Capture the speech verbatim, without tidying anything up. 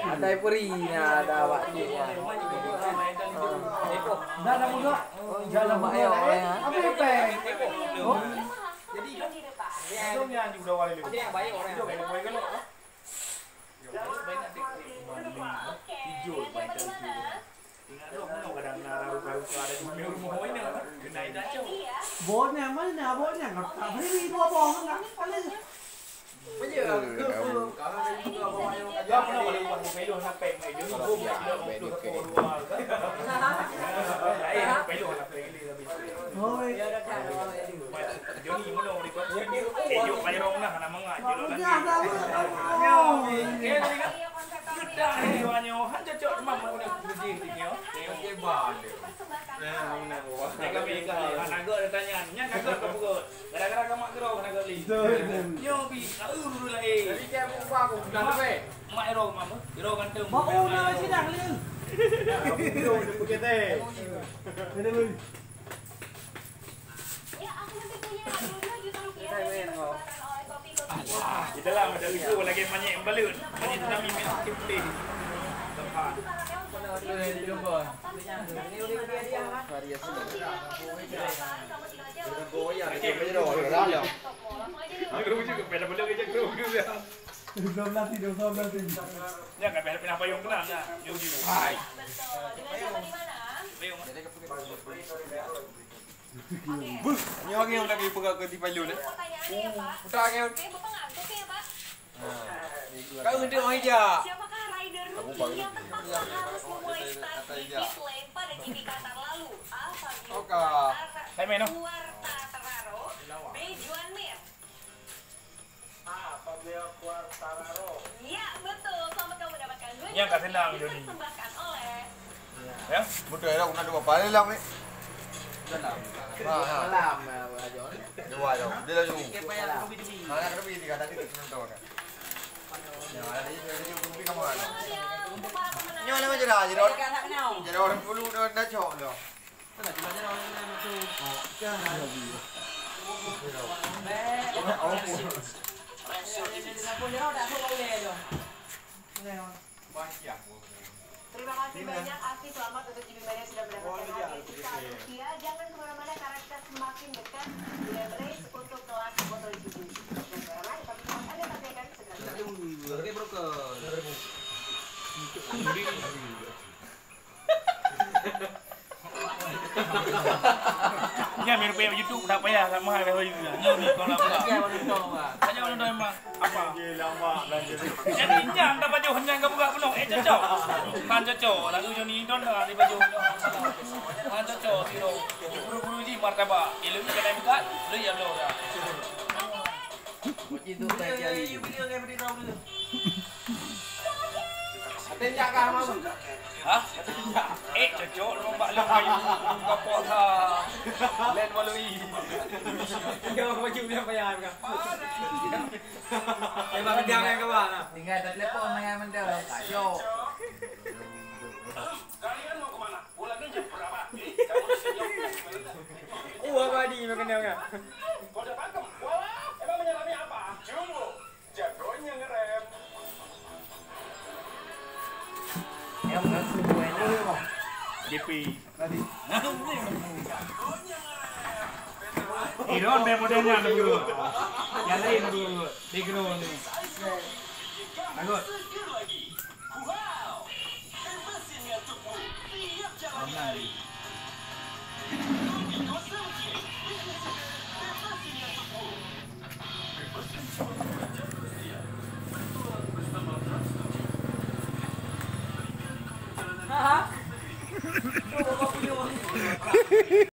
Ada peri na ada awak dia. Dah dah buka. Dah dah buka. Apa yang peng? Oh. Jadi, yang baik orang. Hijau, baik hijau. Ingat tu, aku kadang na rupa-rupa ada di rumoh ini. Kena ida cok. Bohnya mana? Bohnya tak beri dua boh mana? Kalau Gara-gara kamak keudroe keunan geuh li. Nyoe pih, ka eu dulu laén. Jadi, dia buka aku, bukan apa? Mak Iro, mak apa? Iro ganteng. Mak Iro sidang ni. Aku dulu, dia pergi teh. Ada beri. Di dalam ada ibu lagi banyak yang balut. Banyak tsunami main game play. Tempat. Hai. Buh, nyoe angin lagi peugah ke di payun, eh. Putar angin. Kau untuk orang ija. Siapakah rider rookie yang terpaksa harus memulai start di pit lane pada G P Qatar lalu? A. Fabio Oka. Quartararo, B. Juan Mir. Ya, betul. Selamat kamu mendapatkan dua. Yang kat senang, Joni. Dipersembahkan oleh Ya, betul ya, aku nak dua kali lah ni. Dalam. Ha, ha. Malam, eh, Raja ni. Dua tu. Dia laju. Mana kena pergi tiga tadi kita nonton kan. Ya, ada itu, ada itu, kopi kamu ada. Nyonya nama jerah, jerah. Jerah orang puluh dah, dah cok dah. Terima kasih banyak, Afi. Selamat untuk Jimmy Mania sudah mendapatkan hadiah jutaan rupiah. Jangan kemana-mana karena kita semakin dekat dengan race untuk kelas MotoGP. Jangan kemana-mana, kami akan segera kembali. Nyan main payah YouTube tak payah sama ada lagi. Nyoe ni kau nak buat. Tanya orang dah memang apa? Jadi nyan dah baju nyan kau buka penuh. Eh, cocok. Kan cocok. Lagu Joni Don dah di baju. Kan cocok, Tiro. Guru-guru ji martabak. Ilmu kena buka, beli ya belum dah. Hah? Eh, cocok lom bak lom kayu kapol ha. Len walui. Dia baju dia payah kan. Memang dia yang kawan. Tinggal tak telepon dengan mendorong. Tak jawab. Kalian mau kemana? Pulangnya jam berapa? Eh, kamu sudah jawab. Oh, apa ni makan dia kan? Kau dah tangkap? Walah, emang menyelami apa? Jumbo. Jagonya ngerem. Yang masuk buahnya. J P. Tadi. Iron main modelnya dulu. Yang lain dulu. Background ni. Bagus.